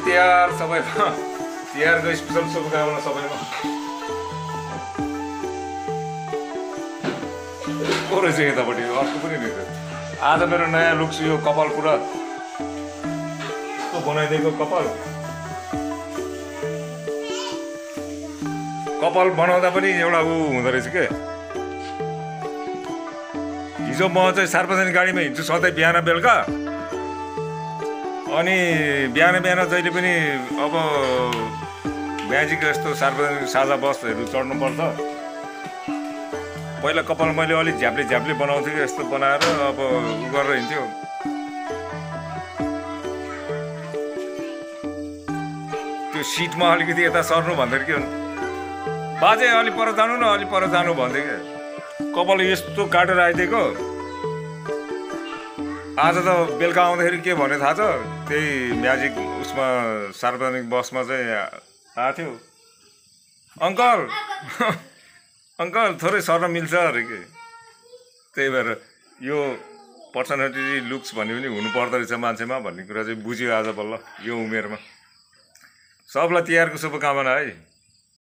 तिहार सबैमा तिहारको स्पेसल शुभकामना सबैमा को रहेछ यतापट्टि अर्को पनि रहेछ। आज मेरो नयाँ लुक यो कपाल पुरा बनाइदिएको कपाल बनाउँदा पनि एउटा हुँदो रहेछ के। हिजो म चाहिँ सार्वजनिक गाडीमा हिँड्छु सधैँ बिहान बेलुका, अनि बिहान जहिले पनि अब म्याजिक यस्तो सार्वजनिक साझा बसहरू चढ्नुपर्छ। पहिला कपाल मैले अलिक झ्याप्ले बनाउँथेँ यस्तो बनाएर अब उ गरेर हिँड्थ्यो। त्यो सिटमा अलिकति यता सर्नु भन्दाखेरि के बाजे अलि पर जानु न अलि पर जानु भन्थ्यो क्या। कपाल यस्तो काटेर आइदिएको। आज त बेलुका आउँदाखेरि के भने थाहा छ, त्यही म्याजिक उसमा सार्वजनिक बसमा चाहिँ आएको थियो, अङ्कल अङ्कल थोरै सर्न मिल्छ अरे के। त्यही भएर यो पर्सनालिटी लुक्स भन्ने पनि हुनुपर्दो रहेछ मान्छेमा भन्ने कुरा चाहिँ बुझ्यो आज बल्ल यो उमेरमा। सबलाई तिहारको शुभकामना है।